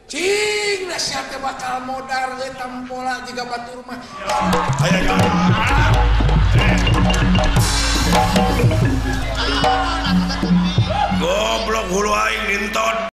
Cing nasihat teh bakal modar euy tampola jiga batur mah. Goblok hulu aing ninton.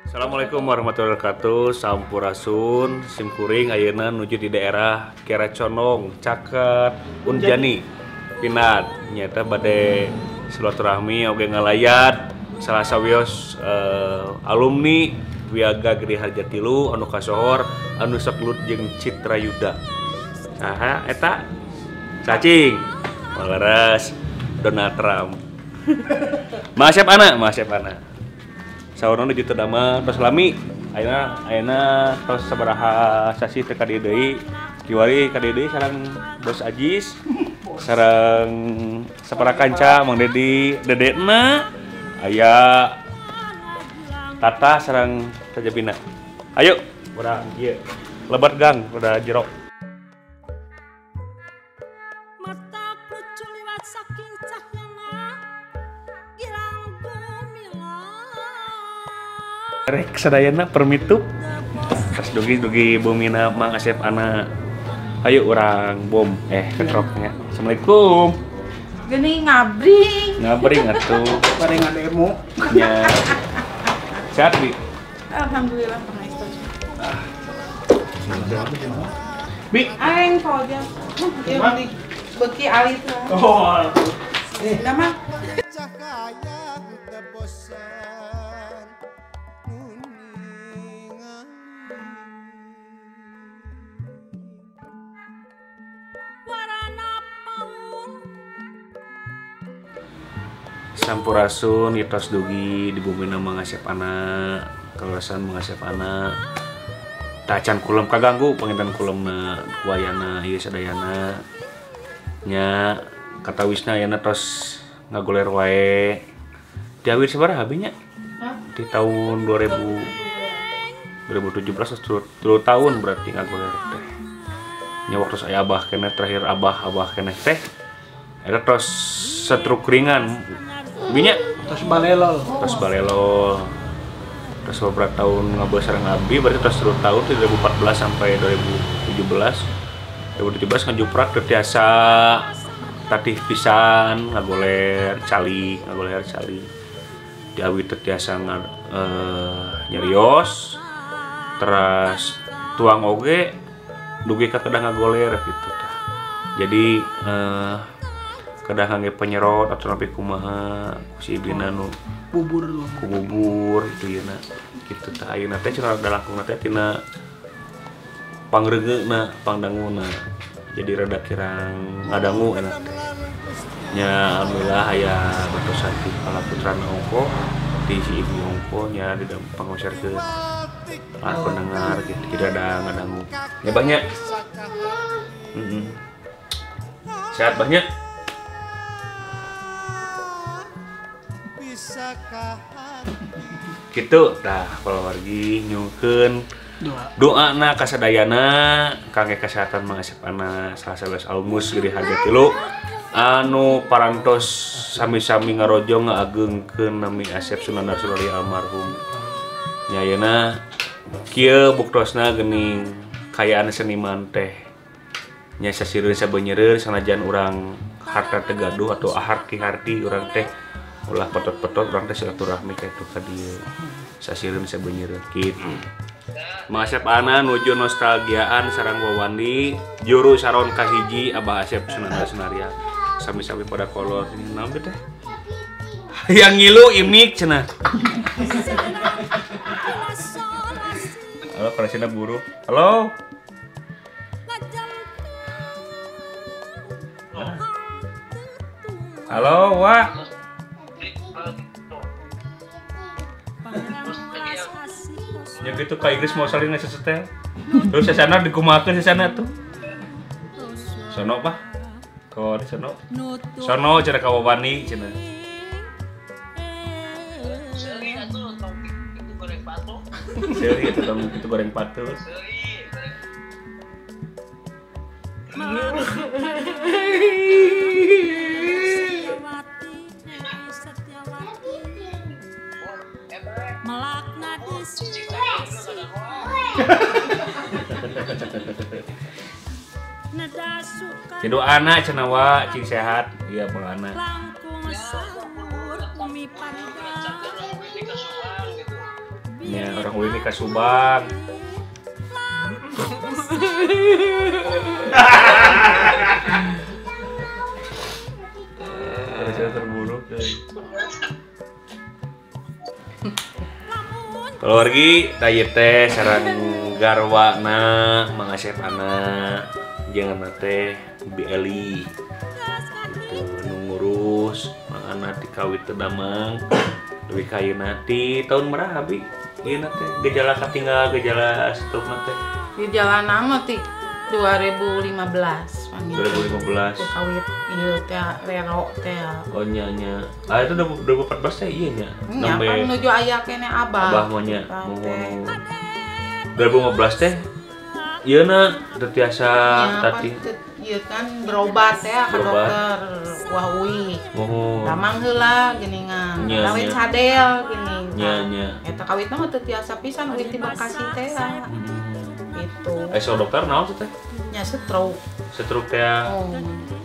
Assalamualaikum warahmatullahi wabarakatuh. Sampurasun, simkuring ayeuna nuju di daerah Kiaraconong, Caket, Unjani, Pinat. Nyata bade silaturahmi oge ngalayat salah sawios alumni Wiaga Giri Harja Tilu anu kasohor anu sakelut jeung Citra Yuda. Saha eta? Cacing. Maleres Donald Trump. Masep ana, masep ana. Saurna nuju teu damel tos lami ayeuna ayeuna tos sabaraha sasih teu ka dieu deui kiwari ka dieu deui sareng Bos Ajis sareng sapara kanca Mang Dedi dedekna aya Tata sareng Tajabina. Ayo urang ieu lebat gang udah jerok. Rek sadayana permitup terus dugi-dugi bumina Mang Asep ana. Ayo urang bom ketroknya. Assalamualaikum. Geuning ngabring. Ngabring atuh. Bari ngademo. Nya. Sehat, Bi? Alhamdulillah pangaestu. Bi, aing poja. Ieu beuki alit. Oh. Nama Sampurasun itos dugi di bumina Mang Asep ana, kawasan Mang Asep ana. Tacan kulem kaganggu panginten kulemna wayana ieu sadayana. Nya katawisna ayeuna tos ngagoler wae. Diawir sabaraha abi nya? Di tahun 2017 3 tahun berarti ngagoler teh. Nya waktu saya abah keneh terakhir abah keneh teh. Eta tos setruk ringan. Minyak tos balelol. Tos balelol. Tos beberapa tahun ngabah sareng abi berarti tos 3 tahun 2014 sampai 2017. 2017 ngajuprak teu tiasa tatih pisan ngagoler cali, ngagoler cali. Diawi teu tiasa nyerios. Teras tuang oge dugi ka kedah ngagoler gitu tah. Jadi kedah ngangge penyerot atau nepi kumaha ku si ibina nu bubur ku bubur itu yeuna kitu tah ayeuna teh cenah rada langkungna teh tina pangreungeuna pangdanguna jadi rada kirang ngadangu enak teh nya alhamdulillah aya batosan ti palaputrana ongko ti si ibu ongko nya di pangosarkeun para pendengar gitu jadi rada ngadangu nya banyak. Sehat banyak. Gitu tah keluargi nyungkeun doana kasadayana kangge kesehatan Mang Asep ana salah sawios almus Giri Harja Tilu anu parantos sami-sami ngarojong ngaagengkeun nami Asep Sunandar Sunarya almarhum. Nya ayeuna kieu buktosna geuning kayaan seniman teh nya sasireun sabeunyereun sanajan urang harta teu gaduh atau aharti-harti urang teh ulah petot-petot urang teh silaturahmi ka itu ka dieu sasireun sabeunyereun kitu. Mang Asep ana nuju nostalgiaan sareng Wawandi juru saron kahiji Abah Asep Sunandar Sunarya sami-sami pada kolor ini naon teh hayang ngilu imik cenah. Halo koneksina buruk. Halo. Halo, Wak. Nya kitu ka Inggris mau salin sesetel. Terus sesana dikumahakeun sesana tuh. Sono bah. Kor sono. Sono cenah ka Wawani cenah. Seuri atuh tong kitu goreng patu. Seuri atuh tong kitu goreng patu. Seuri. Tidur anak cenah wa cing sehat. Iya Bang Ana. Ya orang ulin ka Subang. Saya terburuk. Keluargi tayeu teh sareng garwana Mang Asep ana jangan teh Bi Eli gitu nu ngurus Mang Ana ti kawit teu damang leuwih ka ayeuna ti taun meraha Bi ieu na teh gejala katinggal gejala stroke na teh gejala nama ti 2015 2015 2015 kawit ieu teh rero teh. Oh nya nya. Ah itu 2014 teh ieu nya. Nya kan nuju aya keneh abah. Abah mah nya. Muhun. 2015 teh ieu na teu tiasa tadi. Ieu kan berobat teh ka dokter wah uih. Muhun. Damang heula geuningan. Kawit sadel geuning. Nya nya. Eta kawitna mah teu tiasa pisan uih ti Bekasi teh. Gitu. So dokter naon teh? Nya stroke. Stroke teh. Oh,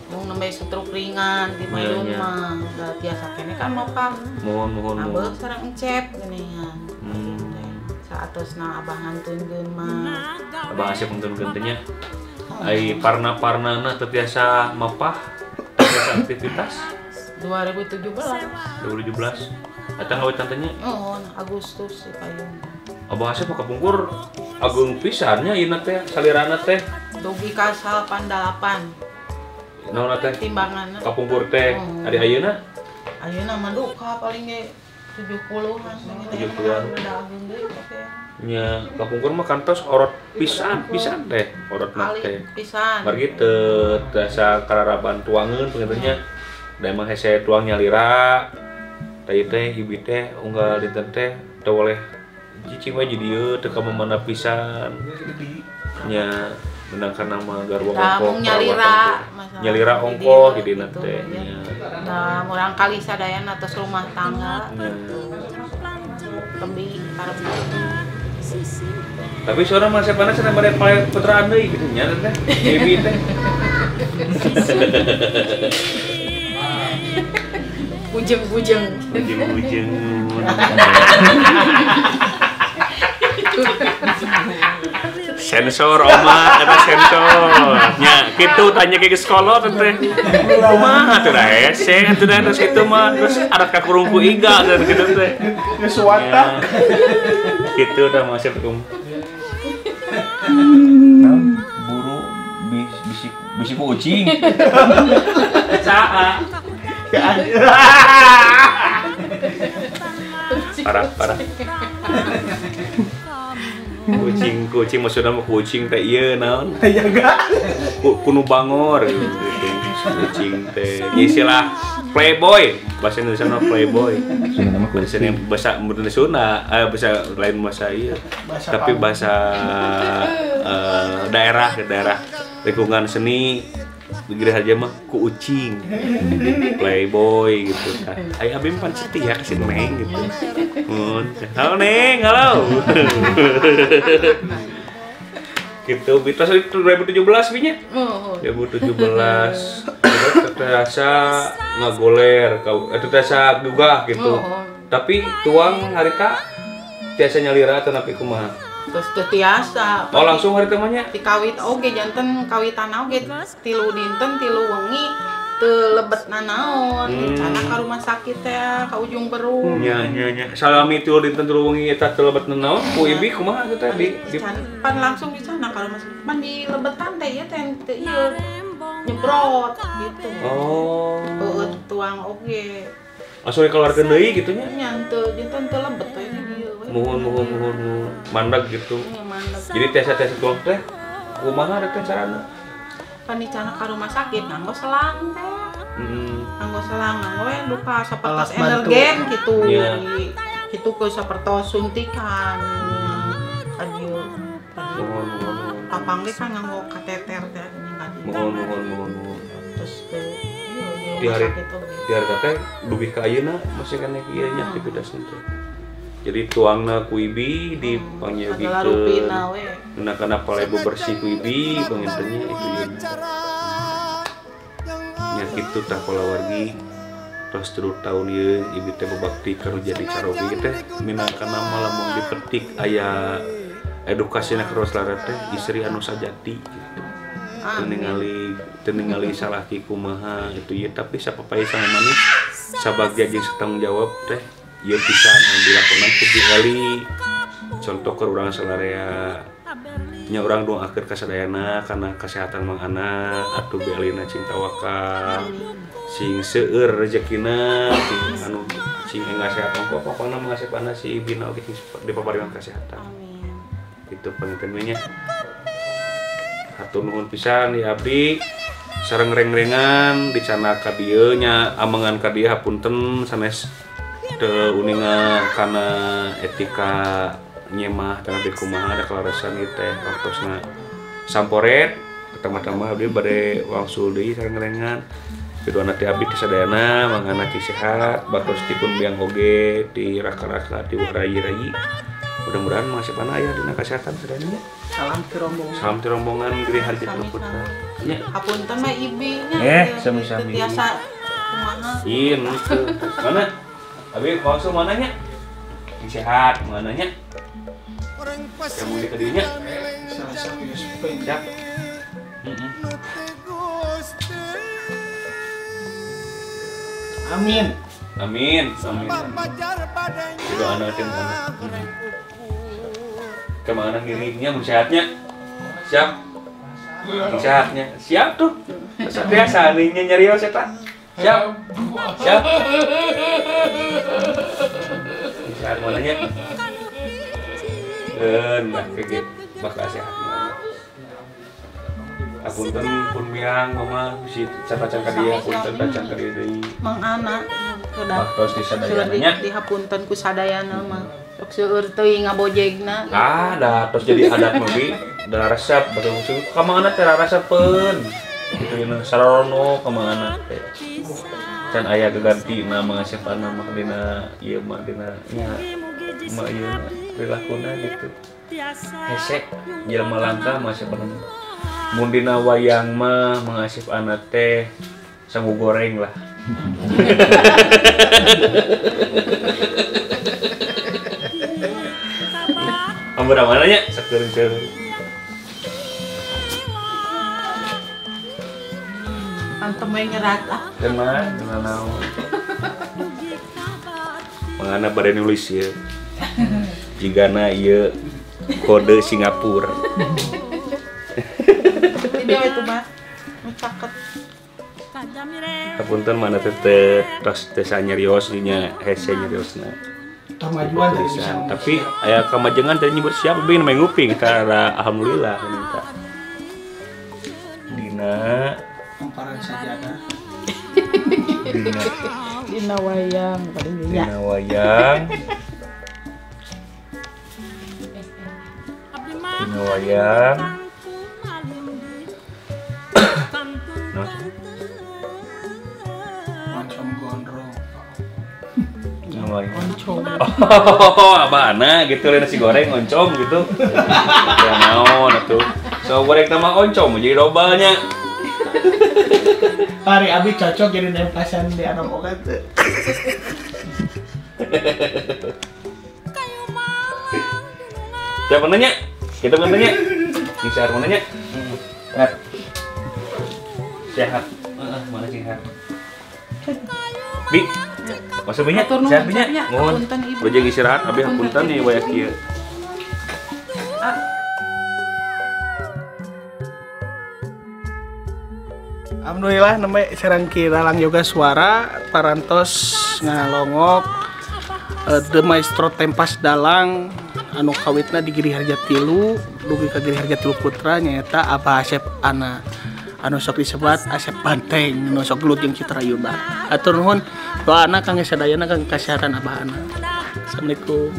mung nembe stroke ringan di payun mah. Da tiasa keneh kan mopah. Muhun muhun. Abeuh sareng encep geuningan. Saatosna abah ngantunkeun mah. Abah asep ngantunkeun teh nya. Ai parna-parnana teu tiasa mapah, teu tiasa aktivitas. 2017. 2017. Eta ngawitan teh nya? Oh, Agustus di payun. Abah Asep mah kapungkur ageung pisan nya ieu teh salirana teh. Dugi ka 88. Naon teh? Timbanganna. Kapungkur teh ari ayeuna? Ayeuna mah duka paling ge 70-an. 70-an. Nya kapungkur mah kantos orot pisan pisan teh, orotna teh. Pisan. Margi teu tiasa kararaban tuangeun panginten nya. Da emang hese tuang nyalira. Tah teh ibi teh unggal dinten teh teu boleh cicing we jadi ieu teu ka mamana pisan. Nya menang kana mah garwa ongkoh. Nyalira, nyalira ongkoh di dina teh nya. Da murang kali sadayana atas rumah tangga. Tembi karep. Tapi seorang mah sepana cenah bade putraan deui kitu nya teh. Ibi teh. Bujeng-bujeng. Bujeng-bujeng. Sensor oma, kata sensor. Nya, kitu tanya ke sekolah teh. Kumaha atuh da hese atuh da terus kitu mah terus arat ka kurung ku iga dan kitu teh. Geus watak. Kitu dah masih kum. Buru bisik bisik kucing. Saa. Parah parah. Kucing kucing maksudnya mah kucing teh ieu naon? Ya enggak. Kuno bangor gitu. Kucing teh istilah playboy, bahasa Indonesia mah playboy. Bahasa bahasa Indonesia, bahasa lain bahasa ieu. Tapi bahasa daerah ke daerah lingkungan seni Begini aja mah ku ucing, playboy gitu. Ayo abim pan setia ke si Neng gitu. Halo Neng, halo. Gitu, Bita 2017 binya. 2017. Terasa ngagoler, itu terasa juga gitu. Tapi tuang harita tiasa nyalira atau napi kumaha? Terus teu tiasa. Oh langsung hari temanya? Ti kawit oge janten kawitan oge tilu dinten tilu wengi teu lebet nanaon. Cana ka rumah sakit teh ka Ujung Berung. Nya nya nya. Salami tilu dinten tilu wengi eta teu lebet nanaon ku ibi kumaha teh di pan langsung di sana ka rumah sakit. Pan di lebetan teh ieu teh teu ieu nyebrot gitu. Oh. Heueuh tuang oge. Langsung dikeluarkeun deui kitu nya? Nya teu janten teu lebet we di dieu we. Muhun mandeg gitu. Jadi tiasa-tiasa tuang teh kumaha rek teh carana? Panicana ka rumah sakit nganggo selang teh. Nganggo selang nganggo we duka sapertos energen gitu. Kitu ke sapertos suntikan. Ka dieu. Papang ge kan nganggo kateter teh geuning ka dieu. Muhun. Terus ke di hari teh dugi ka ayeuna masih keneh ieu nya aktivitasna teh. Jadi tuangna ku ibi dipangyogikeun. Nah kana palebo bersih ku ibi pangintennya itu ieu. Nya kitu tah kulawargi tos 3 tahun ieu ibi teh babakti ka nu jadi carogi teh minangka nama lamun dipetik aya edukasina ka lara teh istri anu sajati gitu. Teu ningali salaki kumaha itu ieu tapi sapapai sama manis sabagja jeung tanggung jawab teh ieu pisan anu dilakonan ku ningali contoh keur urang salarea nya urang doakeun ka sadayana kana kesehatan mang anak atuh bealina cing tawakal sing seueur rezekina sing anu sing enggal sehat ongko pokona mangasepana si ibina oge sing dipaparian kesehatan. Amin. Kitu panginten nya. Hatur nuhun pisan ya abdi sareng reng-rengan dicana ka dieu nya amengan ka dieu hapunten sanes teu uninga kana etika nyemah kana kumaha da kalaresan ieu teh waktosna samporet pertama-tama abdi bade wangsul deui sareng rengan piduana teh abdi teh sadayana mangana cing sehat batos dipun biang oge ti raka-raka ti rayi-rayi mudah-mudahan mangasepana aya dina kasehatan sadayana. Salam ti rombongan. Salam ti rombongan Giri Harja Putra. Nya. Hapunten mah ibi nya. Sami-sami. Biasa kumaha. Ieu nu mana? Abi langsung mana nya? Sehat mana nya? Yang mau dikadinya? Siap. Amin. Amin. Amin. Itu anak tim anak. Kemana ngiringnya, mun sehatnya? Siap. Sehatnya. Siap tuh. Biasa aninya nyarios eta. Siap. Siap. Sehat mananya? Nah, kaget bakal sehat mana. Apunten pun miang mama bisi cacacan ka dieu, apunten tacan ka dieu deui. Mang anak sudah. Baktos di sadayana nya. Dihapunten ku sadayana mah. Sok seueur teuing ngabojegna. Ah, dah tos jadi adat mah bi. Da resep batur musuh ka mang anak teh raresepeun. Kitu nya sarono ka mang anak teh. Can aya geganti nama ngasepana mah dina ieu mah dina nya mah ieu prilakuna gitu. Hese jelema langka ngasepana. Mun dina wayang mah mangasep anak teh sangu goreng lah. Ampun mana nya sakeureun-keureun. Antem we nyerat ah. Teu mah teu naon. Mangana bade nulis ieu. Jigana ieu kode Singapura. Di dieu itu mah nu caket. Hapunten mana teh tos teh nyarios nya hese nyariosna. Kemajuan teh bisa. Tapi aya kamajengan teh nyebut siap bi namanya nguping karena alhamdulillah minta. Dina kumparan sajadah. Dina wayang paling nya. Dina wayang. Dina wayang. Nah. Oncom gondrong. Oncom. Oh, abana gitu lain nasi goreng oncom gitu. Ya naon atuh. So goreng tambah oncom jadi dobalnya. Pari abi cocok jadi nempasan di anak ogat. Siapa nanya? Kita mau nanya. Ini sehat mau nanya? Sehat. Sehat. Mana sehat? Bi, masuk minyak, sehat minyak. Mohon. Belajar istirahat, abi hapunten nih banyak kieu. Alhamdulillah namanya serang kira lang yoga suara parantos ngalongok The Maestro Tempas Dalang anu kawitna di Giri Harja 3 dugi ka Giri Harja 3 Putra nyaeta Abah Asep Ana anu sok disebat Asep Banteng anu sok gelut jeung Citra Yuda. Atur nuhun doana kangge sadayana kangge kasehatan Abah Ana. Assalamualaikum.